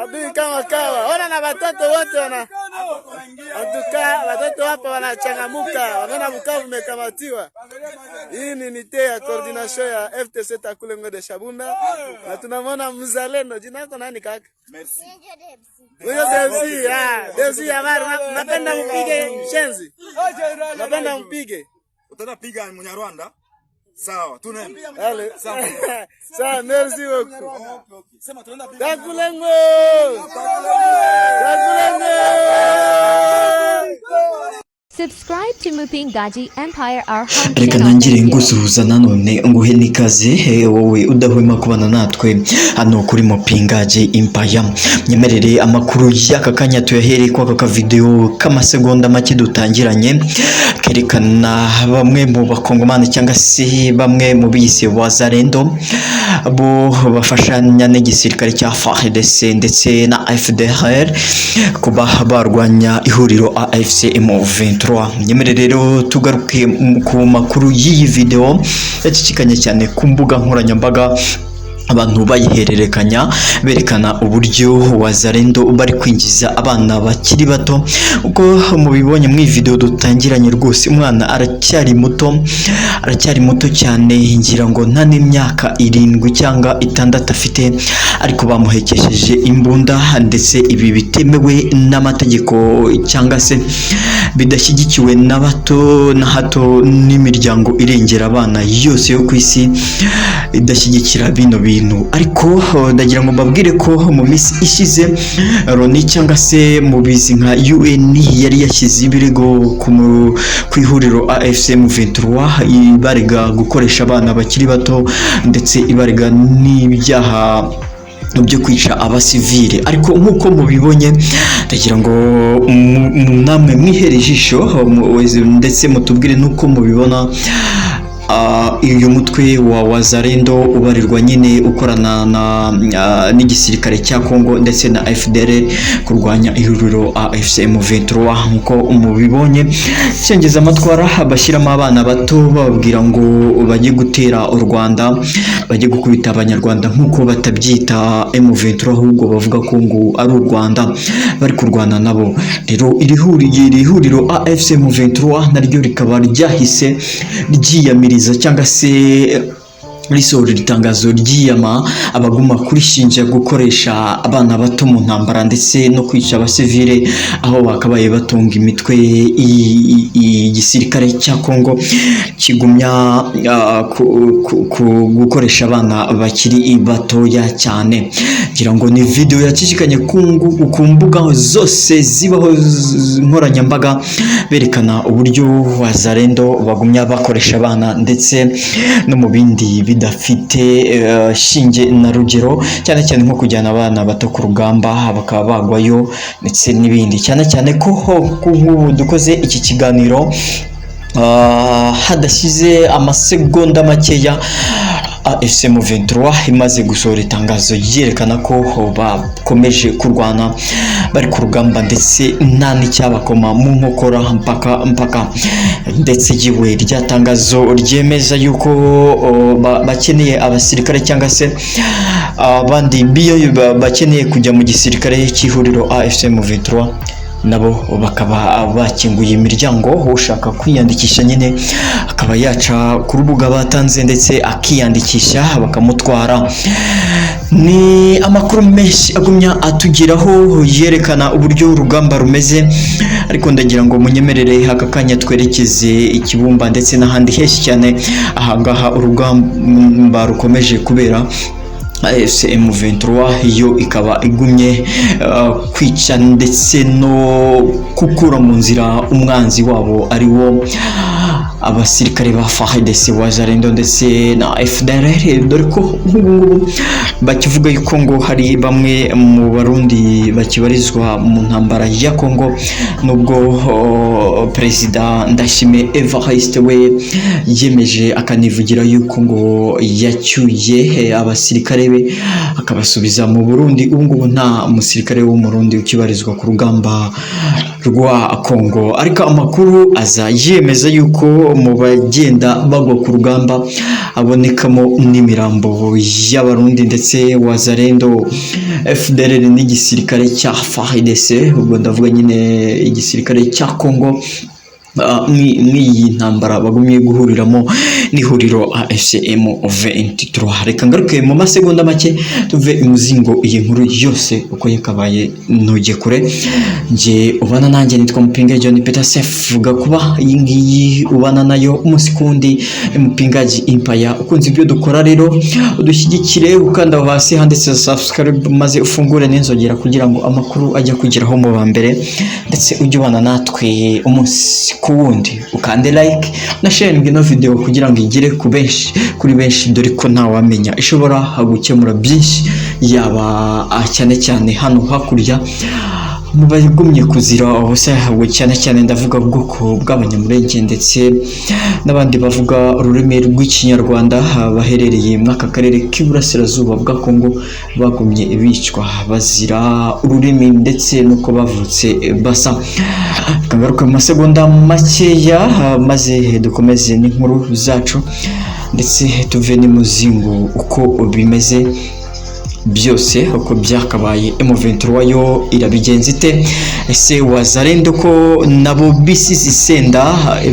Adui kama kawa. Ona na watoto wote wana antuka, watoto hapa wanachangamuka, wanaona Bukavu imekamatiwa. Hii ni unité ya coordination ya FTC Takulengo de Shabunda na tunamwona mzalendo. Jina lako nani, kaka? Huyo Desi, ah, Desi, habari. Napenda mpige shenzi. Napenda mpige. Utaenda piga Munyarwanda? Sawa, tunaenda. Allez. Sawa, merci beaucoup. Sema tunaenda piga. Takulengo! Takulengo! Subscribe to Mupingaji Empire, our home Reka channel. ntangire Thank you. ngusuhuza nanone, nguhe n'ikaze, wowe udahwema kubana natwe hano kuri Mupingaji Empire. Nyemerere amakuru y'aka kanya tuyahereye ko aka kavidewo k'amasegonda make dutangiranye kerekana bamwe mu Bakongomani cyangwa se bamwe mu biyise Wazalendo, bo bafashanya n'igisirikare cya FARDC ndetse na FDLR kuba barwanya ihuriro AFC M23. Nyemerere rero tugaruke ku makuru y'iyi video yacicikanye cyane ku mbuga nkoranyambaga, abantu bayihererekanya berekana uburyo Wazalendo bari kwinjiza abana bakiri bato. Uko mubibonye muri iyi video dutangiranye, rwose umwana aracyari muto, aracyari muto cyane, ngira ngo nta n'imyaka 7 cyangwa 6 afite, ariko bamuhekesheje imbunda, ndetse ibi bitemewe n'amategeko cyangwa se bidashyigikiwe na bato na hato n'imiryango irengera abana yose yo ku isi idashyigikira bino bintu. Ariko ndagira ngo mbabwire ko mu minsi ishize Loni cyangwa se mubizi nka UN yari yashyize ibirego ku ihuriro AFC M23, ibarega gukoresha abana bakiri bato ndetse ibarega n'ibyaha byo kwica abasivile. Ariko nk'uko mubibonye, ndagira ngo namwe mwihere ijisho ndetse mutubwire n'uko mubibona. Uyu mutwe wa Wazalendo ubarirwa nyine ukorana na n'igisirikare cya Congo ndetse na FDLR kurwanya ihuriro AFC M23, nkuko mubibonye cyengeza amatwara bashyiramo abana bato, bababwira ngo bajye gutera u Rwanda, bajye gukubita Abanyarwanda, nkuko batabyita M23 ahubwo bavuga ko ngo ari u Rwanda bari kurwana nabo. Rero iri huriro AFC M23 naryo rikaba ryahise ryiyamiriza cyangwa se risohora itangazo ryiyama abaguma kurishinja gukoresha abana bato mu ntambara ndetse no kwica abasivile, aho bakabaye batunga imitwe igisirikare cya Congo kigumya gukoresha abana bakiri batoya cyane. Ngira ngo ni video yacicikanye ku mbuga zose zibaho nkoranyambaga, berekana uburyo Wazalendo bagumya bakoresha abana ndetse no mu bindi bidafite shinge na rugero, cyane cyane nko kujyana abana bato ku rugamba bakaba bagwayo ndetse n'ibindi, cyane cyane ko ho nk'ubu dukoze iki kiganiro, hadashyize amasegonda makeya AFC M23 imaze gusohora itangazo ryerekana ko bakomeje kurwana, bari ku rugamba, ndetse nta n'icyabakoma mu nkokora mpaka mpaka. Ndetse yewe rya tangazo ryemeza yuko bakeneye abasirikare cyangwa se abandi biyo bakeneye kujya mu gisirikare cy'ihuriro AFC M23, nabo bakaba bakinguye imiryango, ushaka kwiyandikisha nyine akaba yaca ku rubuga batanze ndetse akiyandikisha bakamutwara. Ni amakuru menshi agumya atugeraho yerekana uburyo urugamba rumeze, ariko ndagira ngo munyemerere aka kanya twerekeze Ikibumba ndetse n'ahandi henshi cyane ahangaha urugamba rukomeje kubera. AFC M23 yo ikaba igumye kwica ndetse no gukura mu nzira umwanzi wabo, ari wo abasirikare ba FARDC, Wazalendo ndetse na FDLR, dore ko nk'ubu ngubu bakivuga yuko ngo hari bamwe mu Barundi bakibarizwa mu ntambara ya Congo, nubwo Perezida Ndashime Evariste we yemeje akanivugira yuko ngo yacyuye abasirikare be akabasubiza mu Burundi. Ubu ngubu nta musirikare w'Umurundi ukibarizwa ku rugamba rwa Congo, ariko amakuru aza yemeza yuko Mu bagenda bagwa ku rugamba abonekamo n'imirambo y'Abarundi ndetse Wazalendo, FDLR n'igisirikare cya FARDC, ubwo ndavuga nyine igisirikare cya Congo. Mw'iyi ntambara bagumye guhuriramo n'ihuriro AFC M23. Reka ngaruke mu masegonda make, tuve imuzingo iyi nkuru yose uko yakabaye. Ntujye kure, njye ubana nanjye nitwa Mupinga John Peter Sef kuba iyi ngiyi ubana nayo umunsi kundi, Mupingaji Empire. Ukunze ibyo dukora rero, udushyigikire ukanda aho hasi handitse subscribe, maze ufungure n'inzogera kugira ngo amakuru ajye kugeraho mu ba mbere, ndetse ujye ubana natwe umunsi ku wundi. Ukande like na share ino video kugira ngo igere ku benshi, kuri benshi, dore ko ntawamenya, ishobora gukemura byinshi, yaba cyane cyane hano hakurya mu bagumye kuzira ubusa, cyane cyane ndavuga ubwoko bw'Abanyamurenge ndetse n'abandi bavuga ururimi rw'Ikinyarwanda baherereye muri aka karere k'Iburasirazuba bwa Kongo, bagumye bicwa bazira ururimi ndetse n'uko bavutse basa. Ngaruka mu masegonda makeya, maze dukomeze n'inkuru zacu, ndetse tuve n'imuzingo uko bimeze byose, uko byakabaye. M23 yo irabigenza ite? Ese Wazalendo ko nabo bisize isenda,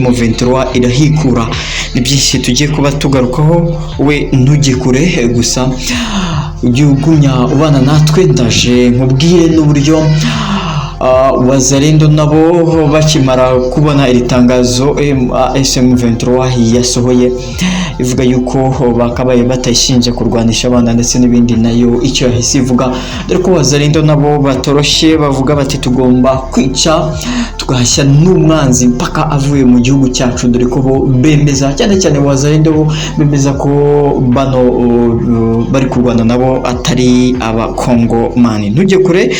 M23 irahikura? Ni byinshi tugiye kuba tugarukaho, we ntujye kure gusa, ujye ugumya ubana natwe. Ndaje nkubwire n'uburyo Wazalendo nabo bakimara kubona iri tangazo M23 yasohoye ivuga yuko bakabaye batayishinja kurwanisha abana ndetse n'ibindi, nayo icyo yahise ivuga, dore ko Wazalendo nabo batoroshye, bavuga bati: "Tugomba kwica tugahashya n'umwanzi mpaka avuye mu gihugu cyacu", dore ko bo bemeza cyane cyane, Wazalendo bo bemeza ko bano bari kurwana nabo atari Abakongomani. Ntujye kure.